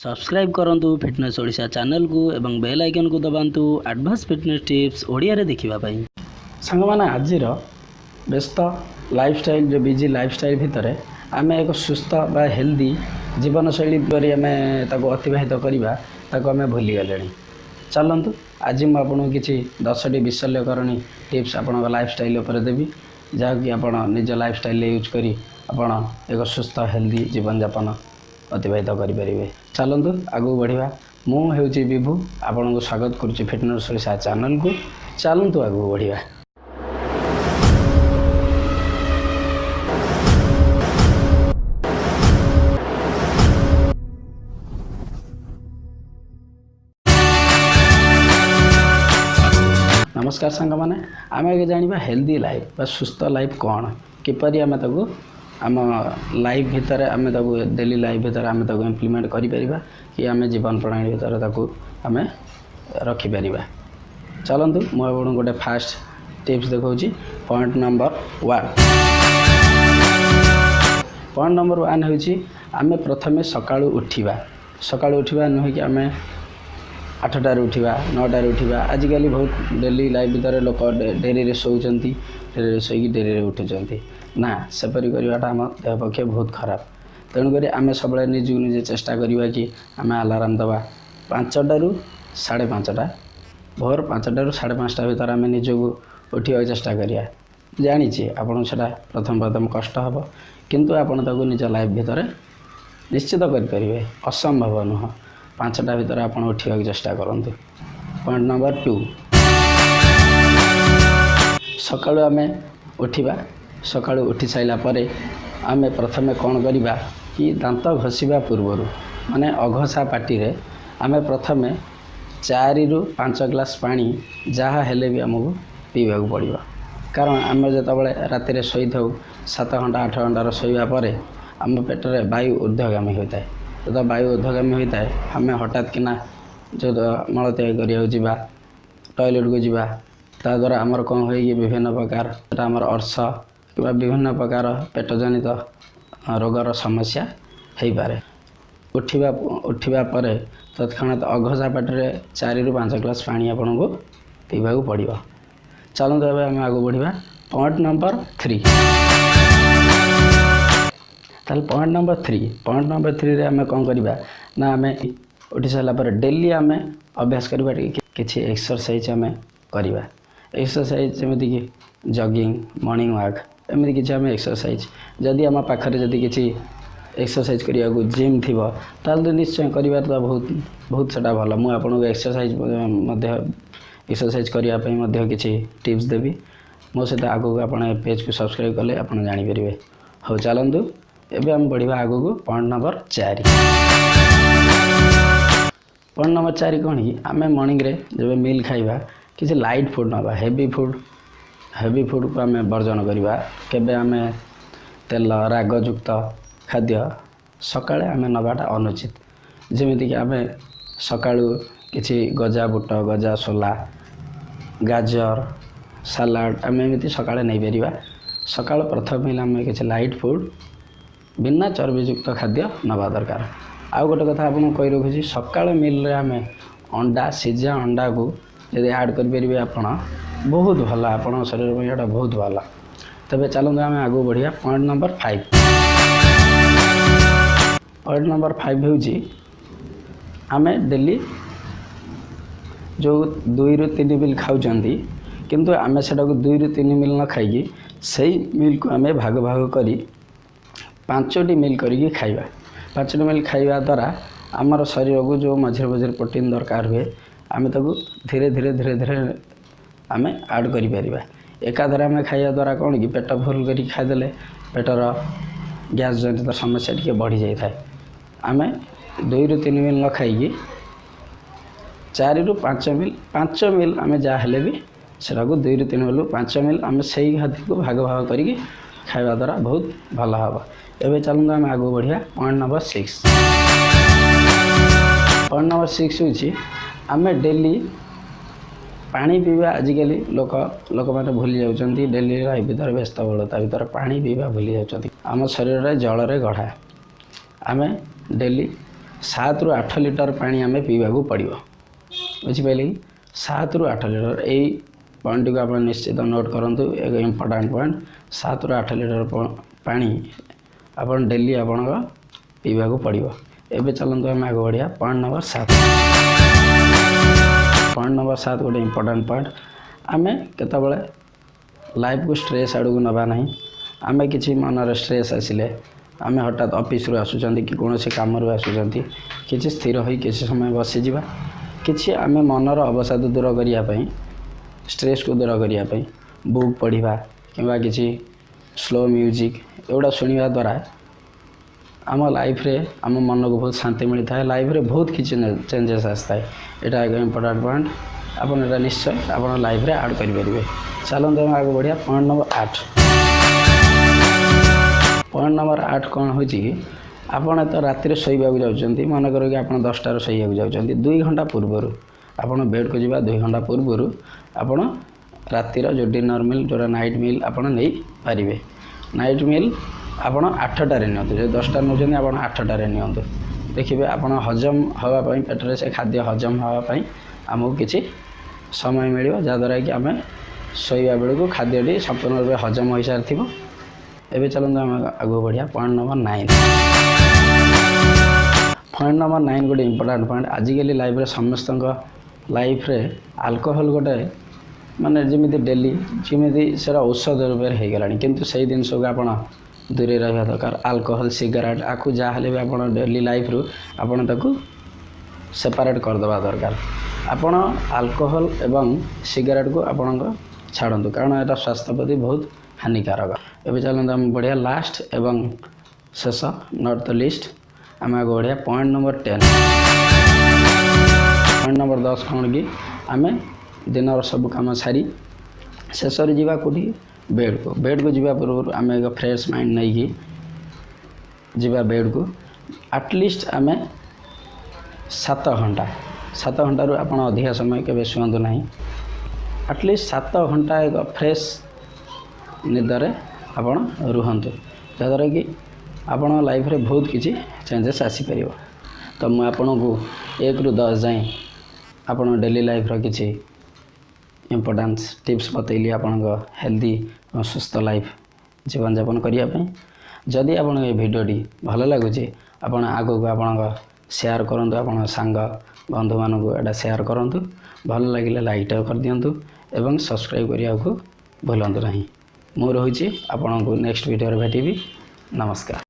Subscribe କରନ୍ତୁ fitness Odisha ଚ୍ୟାନେଲକୁ ଏବଂ ବେଲ୍ ଆଇକନ୍କୁ ଦବାନ୍ତୁ ଆଡ଼ଭାନ୍ସ ଫିଟନେସ୍ ଟିପ୍ସ ଓଡ଼ିଆରେ ଦେଖିବା ପାଇଁ। ସାଙ୍ଗମାନେ, ଆଜିର ବ୍ୟସ୍ତ ଲାଇଫଷ୍ଟାଇଲ୍, ଯେଉଁ ବିଜି ଲାଇଫଷ୍ଟାଇଲ୍ ଭିତରେ ଆମେ ଏକ ସୁସ୍ଥ ବା ହେଲ୍ଦି ଜୀବନଶୈଳୀ କିପରି ଆମେ ତାକୁ ଅତିବାହିତ କରିବା, ତାକୁ ଆମେ ଭୁଲିଗଲେଣି। ଚାଲନ୍ତୁ, ଆଜି ମୁଁ ଆପଣଙ୍କୁ କିଛି 10ଟି ବିଶଲ୍ୟକରଣୀ ଟିପ୍ସ ଆପଣଙ୍କ ଲାଇଫଷ୍ଟାଇଲ୍ ଉପରେ ଦେବି, ଯାହାକି ଆପଣ ନିଜ ଲାଇଫଷ୍ଟାଇଲ୍ରେ ୟୁଜ୍ କରି ଆପଣ ଏକ ସୁସ୍ଥ ହେଲ୍ଦି ଜୀବନଯାପନ ଅତିବାହିତ କରିପାରିବେ। ଚାଲନ୍ତୁ ଆଗକୁ ବଢ଼ିବା। ମୁଁ ହେଉଛି ବିଭୁ, ଆପଣଙ୍କୁ ସ୍ୱାଗତ କରୁଛି ଫିଟନେସ୍ ଓଡ଼ିଶା ଚ୍ୟାନେଲକୁ। ଚାଲନ୍ତୁ ଆଗକୁ ବଢ଼ିବା। ନମସ୍କାର ସାଙ୍ଗମାନେ, ଆମେ ଏବେ ଜାଣିବା ହେଲ୍ଦି ଲାଇଫ୍ ବା ସୁସ୍ଥ ଲାଇଫ୍ କ'ଣ, କିପରି ଆମେ ତାକୁ ଆମ ଲାଇଫ୍ ଭିତରେ, ଆମେ ତାକୁ ଡେଲି ଲାଇଫ୍ ଭିତରେ ଆମେ ତାକୁ ଇମ୍ପ୍ଲିମେଣ୍ଟ କରିପାରିବା କି ଆମେ ଜୀବନ ପ୍ରଣାଳୀ ଭିତରେ ତାକୁ ଆମେ ରଖିପାରିବା। ଚାଲନ୍ତୁ, ମୁଁ ଆପଣଙ୍କୁ ଗୋଟେ ଫାଷ୍ଟ ଟିପ୍ସ ଦେଖାଉଛି। Point number 1। Point number 1 ହେଉଛି ଆମେ ପ୍ରଥମେ ସକାଳୁ ଉଠିବା। ସକାଳୁ ଉଠିବା ନୁହେଁ କି ଆମେ 8ଟାରେ ଉଠିବା, 9ଟାରେ ଉଠିବା। ଆଜିକାଲି ବହୁତ ଡେଲି ଲାଇଫ୍ ଭିତରେ ଲୋକ ଡେରିରେ ଶୋଉଛନ୍ତି, ଡେରିରେ ଶୋଇକି ଡେରିରେ ଉଠୁଛନ୍ତି। ନା, ସେପରି କରିବାଟା ଆମ ଦେହ ପକ୍ଷେ ବହୁତ ଖରାପ। ତେଣୁକରି ଆମେ ସବୁବେଳେ ନିଜକୁ ନିଜେ ଚେଷ୍ଟା କରିବା କି ଆମେ ଆଲାରାମ୍ ଦେବା 5ଟାରୁ 5:30, ଭୋର 5ଟାରୁ 5:30 ଭିତରେ ଆମେ ନିଜକୁ ଉଠିବାକୁ ଚେଷ୍ଟା କରିବା। ଜାଣିଛି ଆପଣଙ୍କୁ ସେଇଟା ପ୍ରଥମ ପ୍ରଥମ କଷ୍ଟ ହେବ, କିନ୍ତୁ ଆପଣ ତାକୁ ନିଜ ଲାଇଫ୍ ଭିତରେ ନିଶ୍ଚିତ କରିପାରିବେ, ଅସମ୍ଭବ ନୁହଁ। 5ଟା ଭିତରେ ଆପଣ ଉଠିବାକୁ ଚେଷ୍ଟା କରନ୍ତୁ। ପଏଣ୍ଟ ନମ୍ବର 2, ସକାଳୁ ଆମେ ଉଠିବା। ସକାଳୁ ଉଠି ସାରିଲା ପରେ ଆମେ ପ୍ରଥମେ କ'ଣ କରିବା କି ଦାନ୍ତ ଘଷିବା ପୂର୍ବରୁ, ମାନେ ଅଘଷା ପାଟିରେ ଆମେ ପ୍ରଥମେ 4ରୁ 5 ଗ୍ଲାସ୍ ପାଣି ଯାହା ହେଲେ ବି ଆମକୁ ପିଇବାକୁ ପଡ଼ିବ। କାରଣ ଆମେ ଯେତେବେଳେ ରାତିରେ ଶୋଇଥାଉ, 7 ଘଣ୍ଟା 8 ଘଣ୍ଟାର ଶୋଇବା ପରେ ଆମ ପେଟରେ ବାୟୁ ଉର୍ଦ୍ଧ୍ୱଗାମୀ ହୋଇଥାଏ। ଯେତେବେଳେ ବାୟୁ ଉର୍ଦ୍ଧ୍ୱଗାମୀ ହୋଇଥାଏ, ଆମେ ହଠାତ୍ କିନା ଯେଉଁ ମଳତ୍ୟାଗ କରିବାକୁ ଯିବା, ଟଏଲେଟ୍କୁ ଯିବା, ତାଦ୍ୱାରା ଆମର କ'ଣ ହୁଏ କି ବିଭିନ୍ନ ପ୍ରକାର ସେଟା ଆମର ଅର୍ଶ କିମ୍ବା ବିଭିନ୍ନ ପ୍ରକାର ପେଟଜନିତ ରୋଗର ସମସ୍ୟା ହେଇପାରେ। ଉଠିବା ପରେ ତତ୍କ୍ଷଣାତ୍ ଅଘଷା ପାଟିରେ 4ରୁ 5 ଗ୍ଲାସ୍ ପାଣି ଆପଣଙ୍କୁ ପିଇବାକୁ ପଡ଼ିବ। ଚାଲନ୍ତୁ ଏବେ ଆମେ ଆଗକୁ ବଢ଼ିବା। Point number 3। ତାହେଲେ ପଏଣ୍ଟ ନମ୍ବର 3, ପଏଣ୍ଟ ନମ୍ବର 3ରେ ଆମେ କ'ଣ କରିବା ନା ଆମେ ଉଠି ସାରିଲା ପରେ ଡେଲି ଆମେ ଅଭ୍ୟାସ କରିବା, ଟିକେ କିଛି ଏକ୍ସରସାଇଜ୍ ଆମେ କରିବା। ଏକ୍ସରସାଇଜ୍ ଯେମିତିକି ଜଗିଂ, ମର୍ଣ୍ଣିଂ ୱାକ୍, ଏମିତି କିଛି ଆମେ ଏକ୍ସରସାଇଜ୍। ଯଦି ଆମ ପାଖରେ ଯଦି କିଛି ଏକ୍ସରସାଇଜ୍ କରିବାକୁ ଜିମ୍ ଥିବ, ତାହେଲେ ତ ନିଶ୍ଚୟ କରିବାର ତ ବହୁତ ବହୁତ ସେଟା ଭଲ। ମୁଁ ଆପଣଙ୍କୁ ଏକ୍ସରସାଇଜ୍ ମଧ୍ୟ, ଏକ୍ସରସାଇଜ୍ କରିବା ପାଇଁ ମଧ୍ୟ କିଛି ଟିପ୍ସ ଦେବି। ମୋ ସହିତ ଆଗକୁ ଆପଣ ଏ ପେଜ୍କୁ ସବସ୍କ୍ରାଇବ୍ କଲେ ଆପଣ ଜାଣିପାରିବେ। ହଉ, ଚାଲନ୍ତୁ ଏବେ ଆମେ ବଢ଼ିବା ଆଗକୁ। Point number 4। Point number 4 କ'ଣ କି ଆମେ ମର୍ଣ୍ଣିଂରେ ଯେବେ ମିଲ୍ ଖାଇବା, କିଛି ଲାଇଟ୍ ଫୁଡ଼୍ ନେବା। ହେଭି ଫୁଡ଼୍କୁ ଆମେ ବର୍ଜନ କରିବା। କେବେ ଆମେ ତେଲ ରାଗଯୁକ୍ତ ଖାଦ୍ୟ ସକାଳେ ଆମେ ନେବାଟା ଅନୁଚିତ। ଯେମିତିକି ଆମେ ସକାଳୁ କିଛି ଗଜା ବୁଟ, ଗଜା ସୋଲା, ଗାଜର ସାଲାଡ଼ ଆମେ ଏମିତି ସକାଳେ ନେଇପାରିବା। ସକାଳ ପ୍ରଥମ ମିଲ୍ ଆମେ କିଛି ଲାଇଟ୍ ଫୁଡ଼୍, ବିନା ଚର୍ବିଯୁକ୍ତ ଖାଦ୍ୟ ନେବା ଦରକାର। ଆଉ ଗୋଟେ କଥା ଆପଣଙ୍କୁ କହି ରଖୁଛି, ସକାଳ ମିଲ୍ରେ ଆମେ ଅଣ୍ଡା, ସିଝା ଅଣ୍ଡାକୁ ଯଦି ଆଡ଼୍ କରିପାରିବେ ଆପଣ, ବହୁତ ଭଲ, ଆପଣଙ୍କ ଶରୀର ପାଇଁ ଏଇଟା ବହୁତ ଭଲ। ତେବେ ଚାଲନ୍ତୁ ଆମେ ଆଗକୁ ବଢ଼ିବା। Point number 5। Point number 5 ହେଉଛି ଆମେ ଡେଲି ଯେଉଁ 2ରୁ 3 ମିଲ୍ ଖାଉଛନ୍ତି, କିନ୍ତୁ ଆମେ ସେଟାକୁ 2ରୁ 3 ମିଲ୍ ନ ଖାଇକି ସେଇ ମିଲ୍କୁ ଆମେ ଭାଗ ଭାଗ କରି 5ଟି ମିଲ୍ କରିକି ଖାଇବା। 5ଟି ମିଲ୍ ଖାଇବା ଦ୍ୱାରା ଆମର ଶରୀରକୁ ଯେଉଁ ମଝିରେ ମଝିରେ ପ୍ରୋଟିନ୍ ଦରକାର ହୁଏ, ଆମେ ତାକୁ ଧୀରେ ଧୀରେ ଧୀରେ ଧୀରେ ଆମେ ଆଡ଼୍ କରିପାରିବା। ଏକାଥରେ ଆମେ ଖାଇବା ଦ୍ୱାରା କ'ଣ କି ପେଟ ଫୁଲ୍ କରିକି ଖାଇଦେଲେ ପେଟର ଗ୍ୟାସ୍ ଜନିତ ସମସ୍ୟା ଟିକେ ବଢ଼ିଯାଇଥାଏ। ଆମେ 2ରୁ 3 ମିଲ୍ ନ ଖାଇକି 4ରୁ 5 ମିଲ୍, 5 ମିଲ୍ ଆମେ ଯାହା ହେଲେ ବି ସେଟାକୁ 2ରୁ 3 ମିଲ୍, 5 ମିଲ୍ ଆମେ ସେଇ ଖାଦ୍ୟକୁ ଭାଗ ଭାଗ କରିକି ଖାଇବା ଦ୍ୱାରା ବହୁତ ଭଲ ହେବ। ଏବେ ଚାଲନ୍ତୁ ଆମେ ଆଗକୁ ବଢ଼ିବା। Point number 6। Point number 6 ହେଉଛି ଆମେ ଡେଲି ପାଣି ପିଇବା। ଆଜିକାଲି ଲୋକମାନେ ଭୁଲି ଯାଉଛନ୍ତି, ଡେଲି ଲାଇଫ୍ ଭିତରେ ବ୍ୟସ୍ତବହୁଳତା ଭିତରେ ପାଣି ପିଇବା ଭୁଲି ଯାଉଛନ୍ତି। ଆମ ଶରୀରରେ ଜଳରେ ଗଢ଼ା। ଆମେ ଡେଲି 7ରୁ 8 ଲିଟର ପାଣି ଆମେ ପିଇବାକୁ ପଡ଼ିବ। ବୁଝିପାରିଲେ କି? 7ରୁ 8 ଲିଟର। ଏଇ ପଏଣ୍ଟଟିକୁ ଆପଣ ନିଶ୍ଚିତ ନୋଟ୍ କରନ୍ତୁ, ଏକ ଇମ୍ପୋର୍ଟାଣ୍ଟ ପଏଣ୍ଟ। 7ରୁ 8 ଲିଟର ପାଣି ଆପଣ ଡେଲି ଆପଣଙ୍କ ପିଇବାକୁ ପଡ଼ିବ। ଏବେ ଚାଲନ୍ତୁ ଆମେ ଆଗ ବଢ଼ିବା ପଏଣ୍ଟ ନମ୍ବର 7। ପଏଣ୍ଟ ନମ୍ବର 7 ଗୋଟେ ଇମ୍ପୋର୍ଟାଣ୍ଟ ପଏଣ୍ଟ। ଆମେ କେତେବେଳେ ଲାଇଫକୁ ଷ୍ଟ୍ରେସ୍ ଆଡ଼କୁ ନେବା ନାହିଁ। ଆମେ କିଛି ମନରେ ଷ୍ଟ୍ରେସ୍ ଆସିଲେ, ଆମେ ହଠାତ୍ ଅଫିସରୁ ଆସୁଛନ୍ତି କି କୌଣସି କାମରୁ ଆସୁଛନ୍ତି, କିଛି ସ୍ଥିର ହୋଇ କିଛି ସମୟ ବସିଯିବା। କିଛି ଆମେ ମନର ଅବସାଦ ଦୂର କରିବା ପାଇଁ, ଷ୍ଟ୍ରେସ୍କୁ ଦୂର କରିବା ପାଇଁ ବୁକ୍ ପଢ଼ିବା କିମ୍ବା କିଛି ସ୍ଲୋ ମ୍ୟୁଜିକ୍ ଏଗୁଡ଼ା ଶୁଣିବା ଦ୍ୱାରା ଆମ ଲାଇଫରେ ଆମ ମନକୁ ବହୁତ ଶାନ୍ତି ମିଳିଥାଏ, ଲାଇଫରେ ବହୁତ କିଛି ଚେଞ୍ଜେସ୍ ଆସିଥାଏ। ଏଇଟା ଏକ ଇମ୍ପୋର୍ଟାଣ୍ଟ ପଏଣ୍ଟ। ଆପଣ ଏଇଟା ନିଶ୍ଚୟ ଆପଣ ଲାଇଫରେ ଆଡ଼୍ କରିପାରିବେ। ଚାଲନ୍ତୁ ଆମେ ଆଗକୁ ବଢ଼ିବା ପଏଣ୍ଟ ନମ୍ବର 8। ପଏଣ୍ଟ ନମ୍ବର 8 କ'ଣ ହେଉଛି କି, ଆପଣ ତ ରାତିରେ ଶୋଇବାକୁ ଯାଉଛନ୍ତି, ମନେକର କି ଆପଣ 10ଟାରୁ ଶୋଇବାକୁ ଯାଉଛନ୍ତି, 2 ଘଣ୍ଟା ପୂର୍ବରୁ ଆପଣ ବେଡ଼୍କୁ ଯିବା 2 ଘଣ୍ଟା ପୂର୍ବରୁ ଆପଣ ରାତିର ଯେଉଁ ଡିନର୍ ମିଲ୍, ଯେଉଁଟା ନାଇଟ୍ ମିଲ୍ ଆପଣ ନେଇପାରିବେ। ନାଇଟ୍ ମିଲ୍ ଆପଣ 8ଟାରେ ନିଅନ୍ତୁ। ଯଦି 10ଟା ନେଉଛନ୍ତି, ଆପଣ 8ଟାରେ ନିଅନ୍ତୁ। ଦେଖିବେ ଆପଣ ହଜମ ହେବା ପାଇଁ, ପେଟରେ ସେ ଖାଦ୍ୟ ହଜମ ହେବା ପାଇଁ ଆମକୁ କିଛି ସମୟ ମିଳିବ, ଯାହାଦ୍ୱାରା କି ଆମେ ଶୋଇବା ବେଳକୁ ଖାଦ୍ୟଟି ସମ୍ପୂର୍ଣ୍ଣ ରୂପେ ହଜମ ହୋଇସାରିଥିବ। ଏବେ ଚାଲନ୍ତୁ ଆମେ ଆଗକୁ ବଢ଼ିବା ପଏଣ୍ଟ ନମ୍ବର 9। ପଏଣ୍ଟ ନମ୍ବର 9 ଗୋଟେ ଇମ୍ପୋର୍ଟାଣ୍ଟ ପଏଣ୍ଟ। ଆଜିକାଲି ଲାଇଫରେ ସମସ୍ତଙ୍କ ଲାଇଫରେ ଆଲକୋହଲ ଗୋଟେ ମାନେ ଯେମିତି ଡେଲି ଯେମିତି ସେଇଟା ଔଷଧ ରୂପରେ ହେଇଗଲାଣି, କିନ୍ତୁ ସେଇ ଜିନିଷକୁ ଆପଣ ଦୂରେଇ ରହିବା ଦରକାର। ଆଲକୋହଲ, ସିଗାରେଟ୍ ଆକୁ ଯାହା ହେଲେ ବି ଆପଣ ଡେଲି ଲାଇଫରୁ ଆପଣ ତାକୁ ସେପାରେଟ୍ କରିଦେବା ଦରକାର। ଆପଣ ଆଲକୋହଲ ଏବଂ ସିଗାରେଟ୍କୁ ଆପଣଙ୍କ ଛାଡ଼ନ୍ତୁ, କାରଣ ଏଇଟା ସ୍ୱାସ୍ଥ୍ୟ ପ୍ରତି ବହୁତ ହାନିକାରକ। ଏବେ ଚାଲନ୍ତୁ ଆମେ ବଢ଼ିବା ଲାଷ୍ଟ ଏବଂ ଶେଷ, not the list, ଆମେ ଆଗ ବଢ଼ିବା ପଏଣ୍ଟ ନମ୍ବର 10। ପଏଣ୍ଟ ନମ୍ବର 10 କ'ଣ କି, ଆମେ ଦିନର ସବୁ କାମ ସାରି ଶେଷରେ ଯିବା କେଉଁଠି? ବେଡ଼୍କୁ। ବେଡ଼୍କୁ ଯିବା ପୂର୍ବରୁ ଆମେ ଏକ ଫ୍ରେଶ୍ ମାଇଣ୍ଡ ନେଇକି ଯିବା ବେଡ଼୍କୁ। ଆଟଲିଷ୍ଟ ଆମେ 7 ଘଣ୍ଟା, 7 ଘଣ୍ଟାରୁ ଆପଣ ଅଧିକା ସମୟ କେବେ ଶୁଅନ୍ତୁ ନାହିଁ। ଆଟଲିଷ୍ଟ 7 ଘଣ୍ଟା ଏକ ଫ୍ରେଶ୍ ନିଦରେ ଆପଣ ରୁହନ୍ତୁ, ଯାହାଦ୍ୱାରା କି ଆପଣଙ୍କ ଲାଇଫରେ ବହୁତ କିଛି ଚେଞ୍ଜେସ୍ ଆସିପାରିବ। ତ ମୁଁ ଆପଣଙ୍କୁ 1ରୁ 10 ଯାଏଁ ଆପଣ ଡେଲି ଲାଇଫର କିଛି ଇମ୍ପୋର୍ଟାନ୍ସ ଟିପ୍ସ ବତେଇଲି ଆପଣଙ୍କ ହେଲ୍ଦି ଏବଂ ସୁସ୍ଥ ଲାଇଫ୍ ଜୀବନଯାପନ କରିବା ପାଇଁ। ଯଦି ଆପଣଙ୍କ ଏ ଭିଡ଼ିଓଟି ଭଲ ଲାଗୁଛି, ଆପଣ ଆଗକୁ ଆପଣଙ୍କ ସେୟାର କରନ୍ତୁ, ଆପଣଙ୍କ ସାଙ୍ଗ ବନ୍ଧୁମାନଙ୍କୁ ଏଇଟା ସେୟାର କରନ୍ତୁ। ଭଲ ଲାଗିଲେ ଲାଇକ୍ କରିଦିଅନ୍ତୁ ଏବଂ ସବସ୍କ୍ରାଇବ୍ କରିବାକୁ ଭୁଲନ୍ତୁ ନାହିଁ। ମୁଁ ରହୁଛି, ଆପଣଙ୍କୁ ନେକ୍ସଟ ଭିଡ଼ିଓରେ ଭେଟିବି। ନମସ୍କାର।